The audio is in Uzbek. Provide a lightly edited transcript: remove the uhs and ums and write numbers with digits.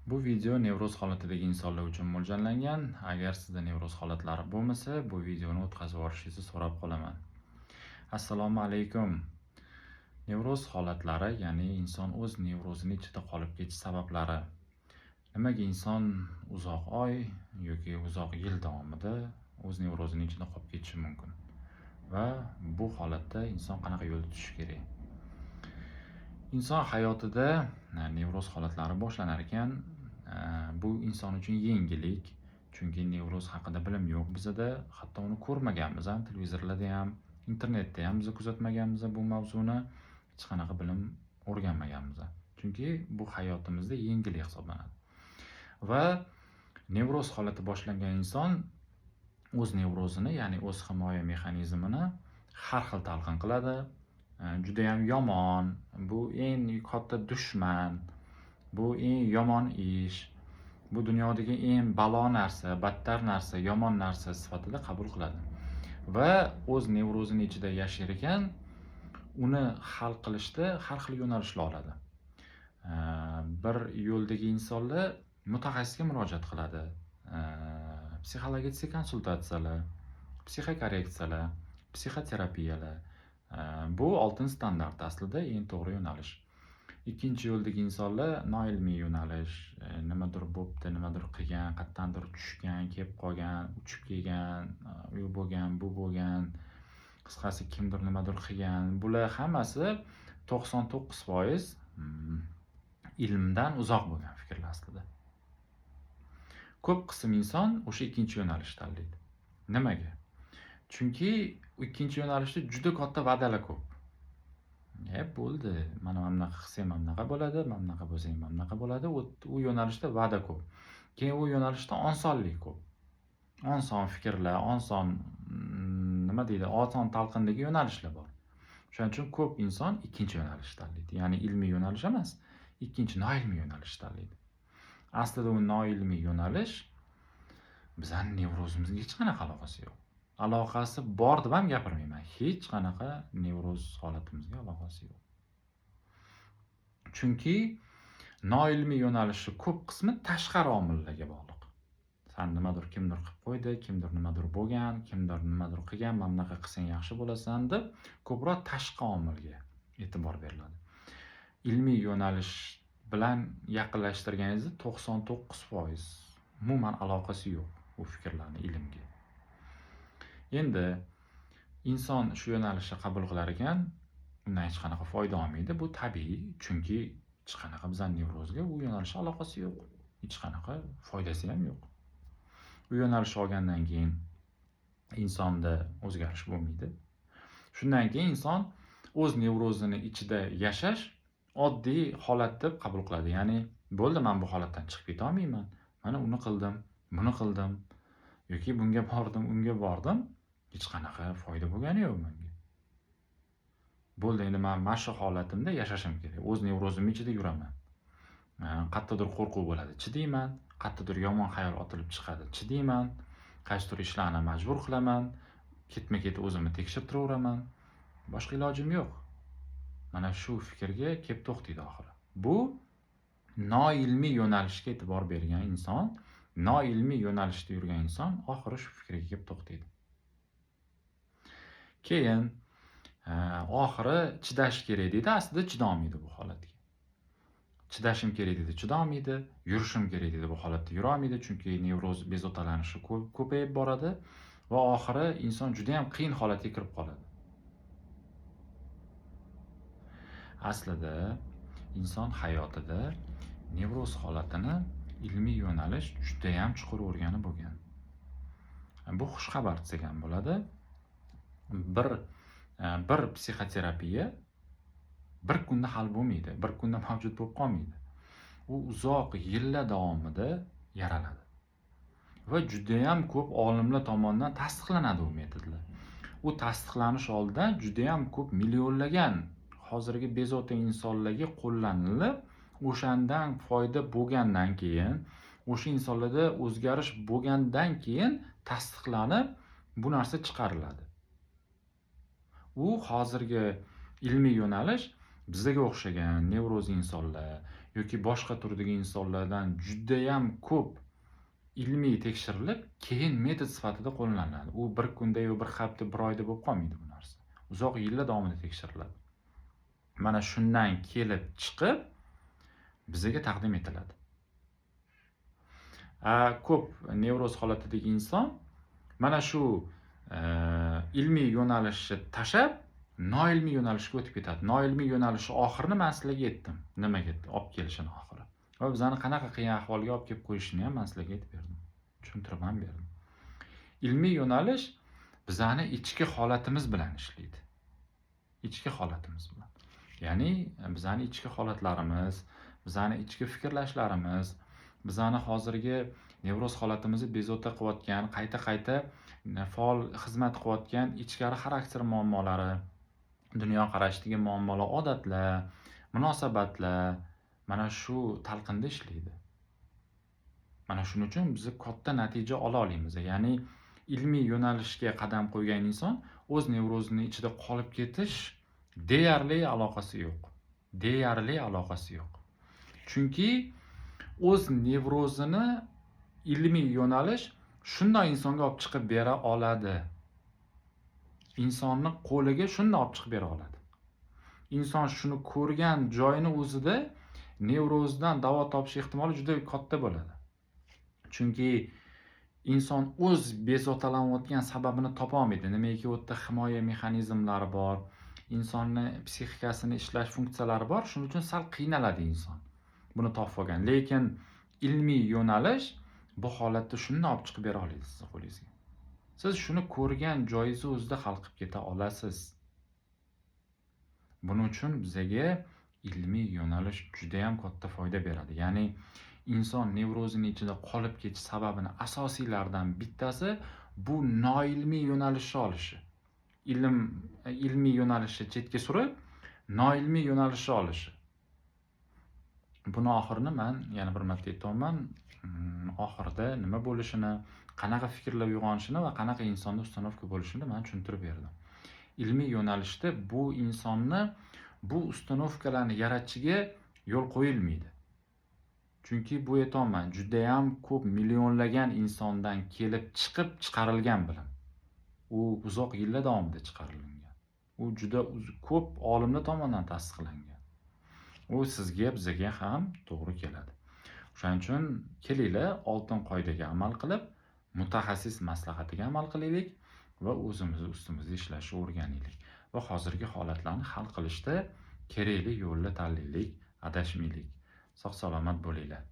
Bu video nevroz holatidagi insonlar uchun mo'ljallangan. Agar sizda nevroz holatlari bo'lmasa, bu videoni o'tkazib yuborishingizni so'rab qolaman. Assalomu alaykum. Nevroz holatlari, ya'ni inson o'z nevrozini ichida qolib ketish sabablari. Nimaga inson uzoq oy yoki uzoq yil davomida o'z nevrozini ichida qolib ketishi mumkin? Va bu holatda inson qanaqa yo'l tutishi kerak? Inson hayotida nevroz holatlari boshlanar ekan, bu inson uchun yengillik, chunki nevroz haqida bilim yo'q bizada, hatto uni ko'rmaganmiz ham, televizorlarda ham, internetda ham biz kuzatmaganmiz bu mavzuni, hech qanaqa bilim o'rganmaganmiz. Chunki bu hayotimizda yengillik hisoblanadi. Va nevroz holati boshlangan inson o'z nevrozini, ya'ni o'z himoya mexanizmini har xil talqin qiladi. Juda ham yomon, bu eng katta dushman, bu eng yomon ish, bu dunyodagi eng balo narsa, battar narsa, yomon narsa sifatida qabul qiladi. Va o'z nevrozini ichida yashar ekan, uni hal qilishda har xil yo'nalishlar oladi. Bir yo'ldagi insonlar mutaxassisga murojaat qiladi. Psixologik konsultatsiyalar, psixokorreksiyalar, psixoterapiyalar. Bu oltin standart, aslida eng to'g'ri yo'nalish. Ikkinchi yo'ldagi insonlar noilmiy yo'nalish, nimadir bo'pti, nimadir qilgan, qayerdandir tushgan, kelib qolgan, uchib kelgan, u bo'lgan, bu bo'lgan, qisqasi kimdir nimadir qilgan. Bular hammasi 99% ilmdan uzoq bo'lgan fikrlar aslida. Ko'p qism inson o'sha ikkinchi yo'nalishni tanlaydi. Nimaga? Chunki ikkinchi yo'nalishda juda katta va'dalar ko'p. Bo'ldi, mana bunaqa qilsang mana bunaqa bo'ladi, mana bunaqa bo'lsang mana bunaqa bo'ladi. U yo'nalishda va'da ko'p. Keyin u yo'nalishda osonlik ko'p. Oson fikrlar, oson nima deydi, oson talqindagi yo'nalishlar bor. Shuning uchun ko'p inson ikkinchi yo'nalishni tanlaydi. Ya'ni ilmiy yo'nalish emas, ikkinchi noilmiy yo'nalishni tanlaydi. Aslida u noilmiy yo'nalish bizning nevrozimizga hech qanaqa aloqasi yo'q. Aloqasi bor deb ham gapirmayman. Hech qanaqa nevroz holatimizga aloqasi yo'q. Chunki noilmiy yo'nalishi ko'p qismi tashqari omillarga bog'liq. San nimadir kimdir qilib qo'ydi, kimdir nimadir bo'lgan, kimdir nimadir qilgan, mana bunaqa qilsang yaxshi bo'lasan deb ko'proq tashqi omilga e'tibor beriladi. Ilmiy yo'nalish bilan yaqinlashtirganingizda 99% umuman aloqasi yo'q u fikrlarni ilmga. Endi inson shu yo'nalishni qabul qilar ekan, undan hech qanaqa foyda olmaydi. Bu tabiiy, chunki hech qanaqa bizning nevrozga u yo'nalish aloqasi yo'q. Hech qanaqa foydasi ham yo'q. U yo'nalishni olgandan keyin insonda o'zgarish bo'lmaydi. Shundan keyin inson o'z nevrozini ichida yashash oddiy holat deb qabul qiladi. Ya'ni bo'ldi, men bu holatdan chiqib keta olmayman. Mana uni qildim, buni qildim yoki bunga bordim, unga bordim. Hech qanaqa foyda bo'lgani yo'q menga. Bo'ldi, endi men mana shu holatimda yashashim kerak. O'z nevrozim ichida yuraman. Qayerdadir qo'rquv bo'ladi, chidayman, qayerdadir yomon xayol otilib chiqadi, chidayman, qaysidir ishlarni majbur qilaman, ketma-ket o'zimni tekshirtiraveraman. Boshqa ilojim yo'q. Mana shu fikrga kelib to'xtaydi oxiri. Bu noilmiy yo'nalishga e'tibor bergan inson, noilmiy yo'nalishda yurgan inson oxiri shu fikrga kelib to'xtaydi. Keyin oxiri chidash kerak deydi, aslida chidolmaydi bu holatga. Chidashim kerak deydi, chidolmaydi, yurishim kerak deydi, bu holatda yura olmaydi, chunki nevroz bezovtalanishi ko'payib boradi va oxiri inson juda ham qiyin holatga kirib qoladi. Aslida inson hayotida nevroz holatini ilmiy yo'nalish juda ham chuqur o'rganib bo'lgan. Bu xushxabar desak ham bo'ladi. Bir psixoterapiya bir kunda hal bo'lmaydi, bir kunda mavjud bo'lib qolmaydi. U uzoq yillar davomida yaraladi. Va juda ham ko'p olimlar tomonidan tasdiqlanadi u metodlar. U tasdiqlanish oldidan juda ham ko'p millionlagan hozirgi bezovta insonlarga qo'llanilib, o'shandan foyda bo'lgandan keyin, o'sha insonlarda o'zgarish bo'lgandan keyin tasdiqlanib bu narsa chiqariladi. U hozirgi ilmiy yo'nalish bizga o'xshagan nevroz insonlar yoki boshqa turdagi insonlardan judayam ko'p ilmiy tekshirilib, keyin metod sifatida qo'llaniladi. U bir kunda yo bir hafta, bir oyda bo'lib qolmaydi bu narsa. Uzoq yillar davomida tekshiriladi. Mana shundan kelib chiqib bizga taqdim etiladi. Ko'p nevroz holatidagi inson mana shu ilmiy yo'nalishni tashlab, noilmiy yo'nalishga o'tib ketadi. Noilmiy yo'nalishi oxirini man sizlarga aytdim, nimaga olib kelishini oxiri. Va bizani qanaqa qiyin ahvolga olib kelib qo'yishini ham man sizlarga aytib berdim. Tushuntirib ham berdim. Ilmiy yo'nalish bizani ichki holatimiz bilan ishlaydi. Ichki holatimiz bilan. Ya'ni bizani ichki holatlarimiz, bizani ichki fikrlashlarimiz, bizani hozirgi nevroz holatimizni bezovta qilayotgan, qayta-qayta faol xizmat qilayotgan ichkari xarakter muammolari, dunyoqarashdagi muammolar, odatlar, munosabatlar mana shu talqinda ishlaydi. Mana shuning uchun biz katta natija ola olamiz. Ya'ni ilmiy yo'nalishga qadam qo'ygan inson o'z nevrozini ichida qolib ketish deyarli aloqasi yo'q. Deyarli aloqasi yo'q. Chunki o'z nevrozini ilmiy yo'nalish shunday insonga olib chiqib bera oladi. Insonni qo'liga shunday olib chiqib bera oladi. Inson shuni ko'rgan joyini o'zida nevrozdan davo topish ehtimoli juda katta bo'ladi. Chunki inson o'z bezovtalanayotgan sababini topa olmaydi. Nimaki u yerda himoya mexanizmlari bor, insonni psixikasini ishlash funksiyalari bor. Shuning uchun sal qiynaladi inson buni topib olgan. Lekin ilmiy yo'nalish bu holatda shuni olib chiqib bera oladi sizni qo'lingizga. Siz shuni ko'rgan joyingizni o'zida hal qilib keta olasiz. Buning uchun bizaga ilmiy yo'nalish juda ham katta foyda beradi. Ya'ni inson nevrozini ichida qolib ketish sababini asosiylaridan bittasi bu noilmiy yo'nalishni olishi. Ilmiy yo'nalishni chetga surib, noilmiy yo'nalishni olishi. Buni oxirini man yana bir marta aytyapman, oxirida nima bo'lishini, qanaqa fikrlar uyg'onishini va qanaqa insonda установка bo'lishini man tushuntirib berdim. Ilmiy yo'nalishda bu insonni bu установка larni yaratishiga yo'l qo'yilmaydi. Chunki bu aytyapman, juda ham ko'p millionlagan insondan kelib chiqib chiqarilgan bilim. U uzoq yillar davomida chiqarilgan. U juda ko'p olimlar tomonidan tasdiqlangan. U sizga, bizga ham to'g'ri keladi. O'shaning uchun kelinglar, oltin qoidaga amal qilib, mutaxassis maslahatiga amal qilaylik va o'zimizni ustimizda ishlashni o'rganaylik va hozirgi holatlarni hal qilishda kerakli yo'lni tanlaylik, adashmaylik. Sog' salomat bo'linglar.